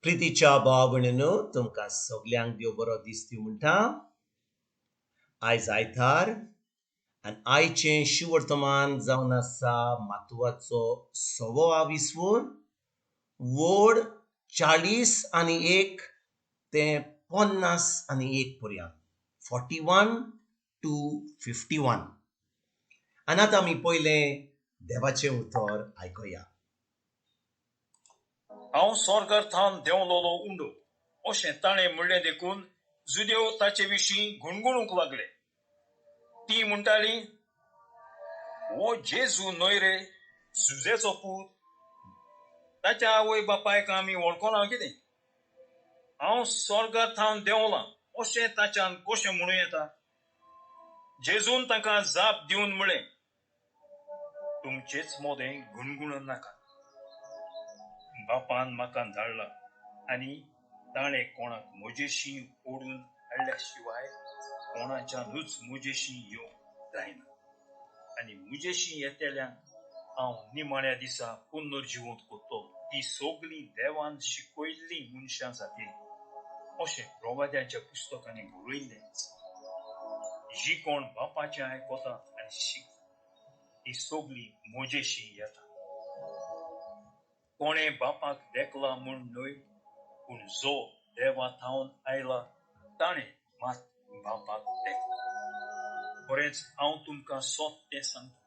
प्रितीच्या भाव भयणीनो, तुमकां सगल्यांक देव बरो दीस दिवं म्हणटा. आयज आयतार आनी आयचें शिवर्तमान जावन आसा मातुवाचो सवो आविस्वोर वड 41 ते 51 पर्यंत, 41 to 51. आनी आतां आमी पयलें देवाचें उतर आयकुया. हांव स्वर्गार थावन देंवलोलो उंडो अशें ताणें म्हणलें देखून जुदेव ताचे विशीं गुणगुणूंक लागले. ती म्हणटाली, हो जेजू न्हय रे जुजेचो पूत? ताच्या आवय बापायक आमी वळखना कितें? हांव स्वर्गार थावन देंवलां अशें ताच्यान कशें म्हणूं येता? जेजून तांकां जाप दिवन म्हणलें, तुमचेच मोदें गुणगुणूं नाका. बापान म्हाका धाडला आनी ताणें कोणाक म्हजेशी ओडून हाडल्या शिवाय कोणाच्यानूच म्हजेशी येवंक जायना. आनी म्हजेशी येतल्यांक हांव निमाण्या दिसा पुनर्जिवंत करतलो. ती सगळीं देवान शिकयल्लीं मनशां जातलीं अशें प्रवाद्यांच्या पुस्तकांनी बरयल्लें आसा. जी कोण बापाचें आयकता आनी शिकता ती सगळीं म्हजेशी येता. कोणें बापाक देखला म्हूण न्हय, पूण जो देवा थावन आयला ताणें मात बापाक देखला. खरेंच हांव तुमकां सत तें सांगता,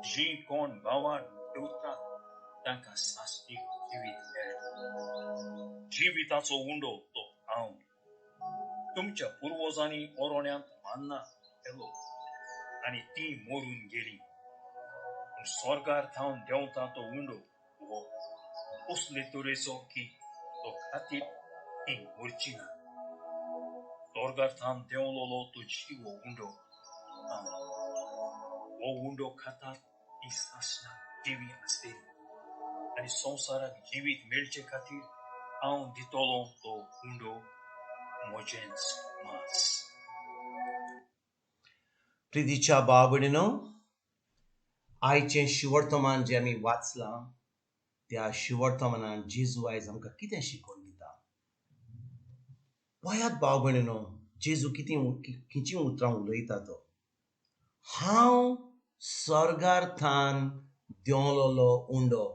जीं कोण भावार दवरतात तांकां सास्तीक जिवीत मेळटा. जिविताचो उंडो तो हांव. तुमच्या पुर्वजांनी ओरोण्यांत मान्ना केलो आनी ती मरून गेली. पूण स्वर्गार थावन देंवता तो उंडो हो असले तरेचो की तो खातीर ती मरची ना. स्वर्गार थावन देंवलोलो तो जिवो उंडो हांव. हो उंडो खातात ती सासणां जिवी आसतली आनी संवसाराक जिवीत मेळचे खातीर हांव दितलो तो उंडो म्हजेंच मांस. प्रितीच्या भाव भयणीनो, आयचें शिवर्तमान जें आमी वाचलां त्या शिवर्तमानान जेजू आयज आमकां कितें शिकोवन दिता? पळयात भाव भयणीनो, जेजू कितें खंयचीं उतरां उलयता तो. हांव स्वर्गार थावन देंवलोलो उंडो,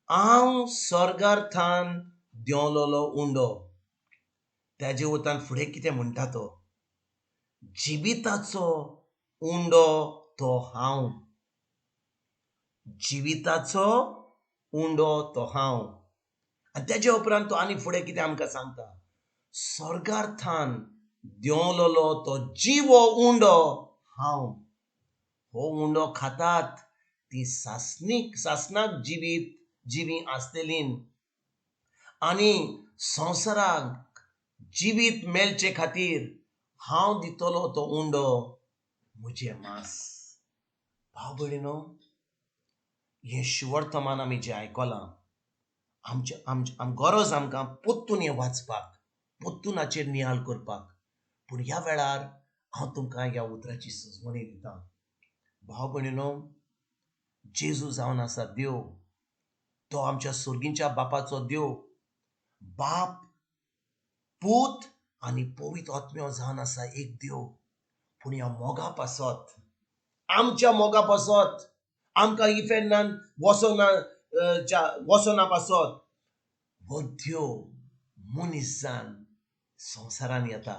हांव स्वर्गार थावन देंवलोलो उंडो. ताजे उतान फुडें कितें म्हणटा तो? जिविताचो उंडो तो हांव, जिविताचो उंडो तो हांव. आनी तेजे उपरांत तो आनी फुडें कितें आमकां सांगता? स्वर्गार थावन देंवलोलो तो जिवो उंडो हांव. हो उंडो खातात ती सासणीक सासणाक जिवीत जिवी आसतली आनी संवसाराक जिवीत मेळचे खातीर हांव दितलो तो उंडो म्हजें मांस. भाव भयणीनो, हें शिवर्तमान आमी जें आयकलां, आमचे आमचे गरज आमकां परतून हें वाचपाक, परतून हाचेर नियाळ करपाक. पूण ह्या वेळार हांव तुमकां ह्या उतराची सुजवणी दितां. भाव भयणीनो, जेजू जावन आसा देव, तो आमच्या सुर्गींच्या बापाचो देव. बाप, पूत आनी पवित्र आत्म्यो जावन आसा एक देव. पूण ह्या मोगा पासत, आमच्या मोगा पासत, आमकां इफेर्नान वचना वचना पासत हो देव मनीस जावन संवसारान येता.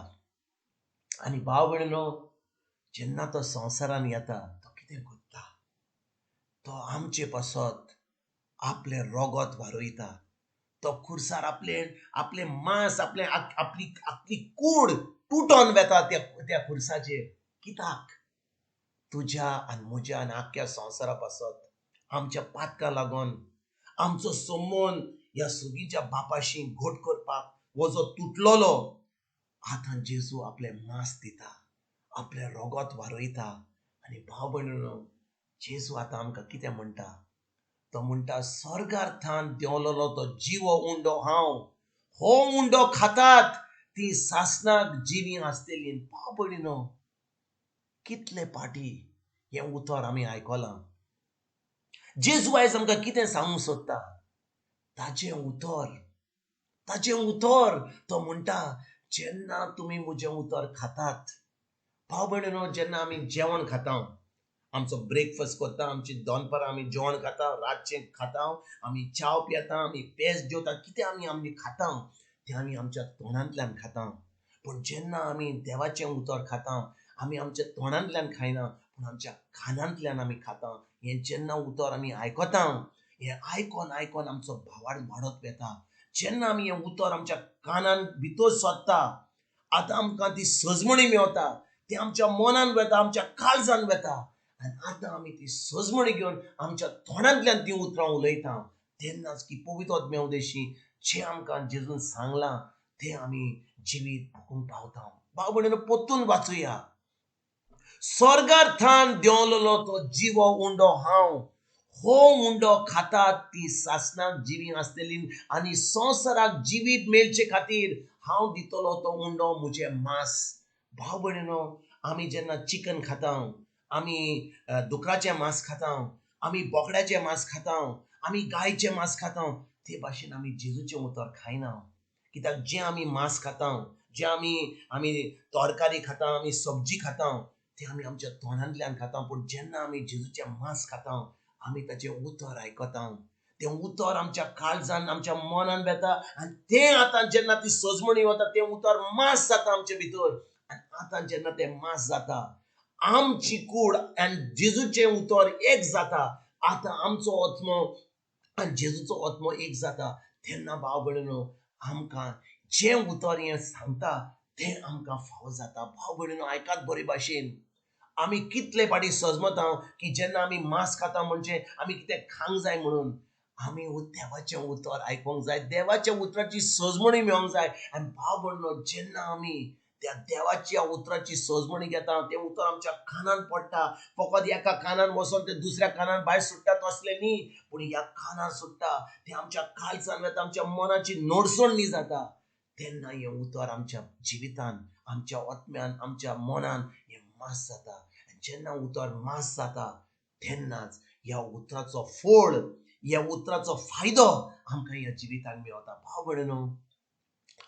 आनी भाव भयणीनो, जेन्ना तो संवसारान येता तो कितें करता? तो आमचे पासत आपलें रोगत वारयता. तो खुर्सार आपलें आपलें मांस, आपलें आपली आपली कूड तुटोन वेता त्या त्या खुर्साचेर. कित्याक? तुज्या आनी म्हज्या आनी आख्ख्या संवसारा पासत, आमच्या पातकां लागून आमचो संबंद ह्या सुगीच्या बापाशी घट करपाक हो जो तुटलोलो, आतां जेजू आपलें मांस दिता, आपलें रोगत वारयता. आनी भाव भयणीनो, जेजू आतां आमकां कितें म्हणटा? तो म्हणटा, स्वर्गार थावन देंवलोलो तो जिवो उंडो हांव. हो उंडो खातात ती सासणाक जिवी आसतली. भाव भयणीनो, कितले पाटी हें उतर आमी आयकलां. जेजू आयज आमकां कितें सांगूंक सोदता? ताजें उतर, ताजें उतर. तो म्हणटा जेन्ना तुमी म्हजें उतर खातात, भाव भयणीनो, जेन्ना आमी जेवण खाता, आमचो ब्रेकफास्ट करता, आमची दनपारां आमी जेवण खाता, रातचें खाता, आमी च्याव पियेता, आमी पेज जेवता, कितें आमी आमी खाता तें आमी आमच्या तोंडांतल्यान खाता. पूण जेन्ना आमी देवाचें उतर खाता, आमी आमच्या तोंडांतल्यान खायना, पूण आमच्या कानांतल्यान आमी खाता. हें जेन्ना उतर आमी आयकता, हें आयकोन आयकोन आमचो भावार्थ वाडत वता. जेन्ना आमी हें उतर आमच्या कानान भितर सरता, आतां आमकां ती सजमणी मेवता, ती आमच्या मनान वता, आमच्या काळजान वता. आनी आतां आमी ती सजमणी घेवन आमच्या तोंडांतल्यान ती उतरां उलयता. तेन्नाच की पवित्र आत्म्या उदेशी जें आमकां जेजून सांगलां तें आमी जिवीत भोगूंक पावता. भाव भयणीनो, परतून वाचुया. स्वर्गार थान देंवलेलो तो जिवो उंडो हांव, हो उंडो खातात ती सासणाक जिवी आसतली आनी संवसाराक जिवीत मेळचे खातीर हांव दितलो तो उंडो म्हजें मांस. भाव भयणीनो, आमी जेन्ना चिकन खाता, आमी दुकराचें मांस खाता, आमी बोकड्याचें मांस खाता, आमी गायचें मांस खाता, ते भाशेन आमी जेजूचें उतर खायना. कित्याक जें आमी मांस खाता, जें आमी आमी तरकारी खाता, आमी सब्जी खाता, तें आमी आमच्या तोंडांतल्यान खाता. पूण जेन्ना आमी जेजूचें मांस खाता, आमी ताचें उतर आयकता, तें उतर आमच्या काळजान, आमच्या मनान वेता. आनी तें आतां जेन्ना ती सजमणी वता, तें उतर मांस जाता आमचे भितर. आनी आतां जेन्ना तें मांस जाता, आमची कूड आनी जेजूचें उतर एक जाता. आतां आमचो आत्मो आनी जेजूचो आत्मो एक जाता. तेन्ना भाव भयणीनो, आमकां जें उतर हें सांगता तें आमकां फावो जाता. भाव भयणीनो, आयकात बरे भाशेन. आमी कितले फाटी सजमता की जेन्ना आमी मांस खाता म्हणजे आमी कितें खावंक जाय म्हणून. आमी देवाचें उतर आयकूंक जाय, देवाच्या उतराची सजमणी मेळोंक जाय. आनी भाव भयणीनो, जेन्ना आमी त्या देवाच्या उतराची सजमणी घेता, तें उतर आमच्या कानान पडटा. फकत एका कानान वचोन तें दुसऱ्या कानान भायर सुट्टा तसलें न्ही, पूण ह्या कानान सुट्टा, तें आमच्या काळजान वता, आमच्या मनाची नडसण न्ही जाता. तेन्ना हें उतर आमच्या जिवितान, आमच्या आत्म्यान, आमच्या मनान हें मांस जाता. आनी जेन्ना उतर मांस जाता, तेन्नाच ह्या उतराचो फोळ, ह्या उतराचो फायदो आमकां ह्या जिवितान मेवता. भाव भयणीनो,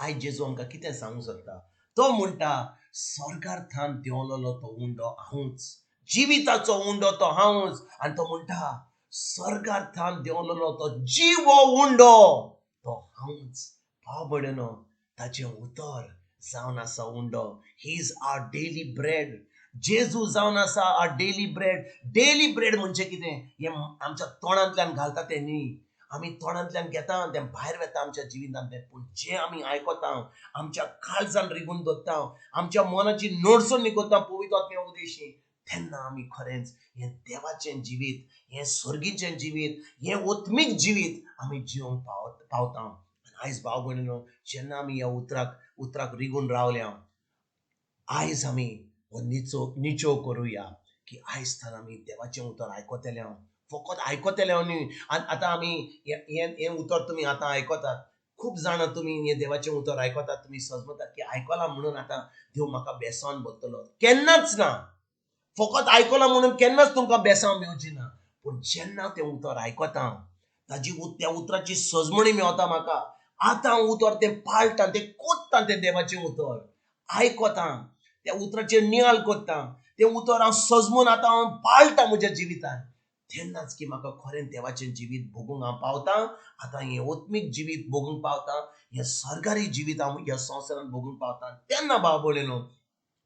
आयज जेजू आमकां कितें सांगूंक सोदता? तो म्हणटा स्वर्गार थान देंवलेलो तो उंडो हांवूच, जिविताचो उंडो तो हांवूच. आनी तो म्हणटा स्वर्गार थान देंवलेलो तो जिवो उंडो तो हांवूच. भाव भयणीनो, ताचें उतर जावन आसा उंडो. He is our daily bread. जेजू जावन आसा our daily bread. Daily bread म्हणजे कितें? हें आमच्या तोंडांतल्यान घालता तें न्ही, आमी तोंडांतल्यान घेता तें भायर वता आमच्या जिवितान तें. पूण जें आमी आयकता, आमच्या काळजान रिगून दवरता, आमच्या मनाची नडसण करता पवित्र आत्म्या उदेशी, तेन्ना आमी खरेंच हें देवाचें जिवीत, हें स्वर्गीचें जिवीत, हें आत्मीक जिवीत आमी जिवंक पावता. आनी आयज भाव भयणीनो, जेन्ना आमी ह्या उतराक रिगून रावल्या, आयज आमी हो निचो करुया की आयज थान आमी देवाचें उतर आयकतले, फकत आयकतले न्ही. आनी आतां आमी हें उतर तुमी आतां आयकतात, खूब जाणां तुमी हें देवाचें उतर आयकतात, तुमी सजमतात की आयकलां म्हणून आतां देव म्हाका बेसावन बदतलो. केन्नाच ना. फकत आयकलां म्हणून केन्नाच तुमकां बेसांव मेवची ना. पूण जेन्ना तें उतर आयकता, ताजी त्या उतराची सजमणी मेवता म्हाका. आतां उतर तें पाळटा, तें कोत्ता, तें देवाचें उतर आयकता, त्या उतराचेर नियाळ करता, तें उतर हांव सजमून आतां हांव पाळटा म्हज्या जिवितान. तेन्नाच की म्हाका खरें देवाचें जिवीत भोगूंक हांव पावता. आतां हें आत्मीक जिवीत भोगूंक पावता, हें सरकारी जिवीत हांव ह्या संवसारांत भोगूंक पावता. तेन्ना भाव भयणीनो,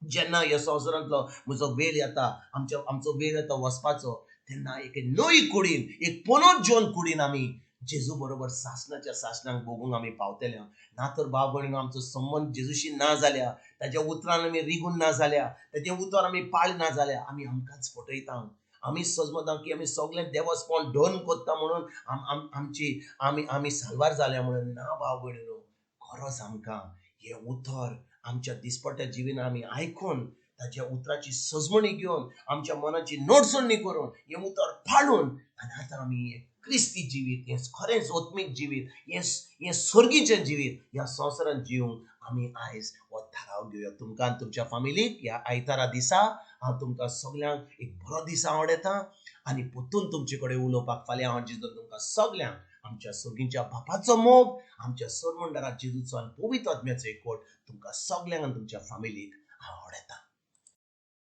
जेन्ना ह्या संवसारांतलो म्हजो वेळ येता, आमचो वेळ येता वचपाचो, तेन्ना एक नवी कुडीन, एक पुनर्जीवन कुडीन आमी जेजू बरोबर सासणाच्या सासणाक भोगूंक आमी पावतले. ना तर भाव भयणीनो, आमचो संबंद जेजूशी ना जाल्या, ताच्या उतरान आमी रिगून ना जाल्या, ताचें उतर आमी पाळ ना जाल्या, आमी आमकांच फटयता. आमी सजमता की आमी सगळें देवस्पण डन करता म्हणून आमची आमी साल्वार जाल्या म्हणून. ना भाव भयणीनो, खरोच आमकां हें उतर आमच्या दिसपट्ट्या जिवितान आमी आयकून, ताच्या उतराची सजमणी घेवन, आमच्या मनाची नडसणी करून, हें उतर पाळून, आनी आतां आमी क्रिस्ती जिवीत, हें खरेंच आत्मीक जिवीत, हें स्वर्गीचें जिवीत ह्या संवसारांत जिवंक आमी आयज हो थाराव घेवया. तुमकां आनी तुमच्या फामिलीक ह्या आयतारा दिसा हांव तुमकां सगल्यांक एक बरो दीस आवडयता आनी परतून तुमचे कडेन उलोवपाक फाल्यां हांव जेजून तुमकां सगल्यांक आमच्या सर्गींच्या बापाचो मोग, आमच्या सरमंडारा जेजूचो आनी पवित्र आत्म्याचो एकवट तुमकां सगल्यांक आनी तुमच्या फामिलीक हांव आवडटा.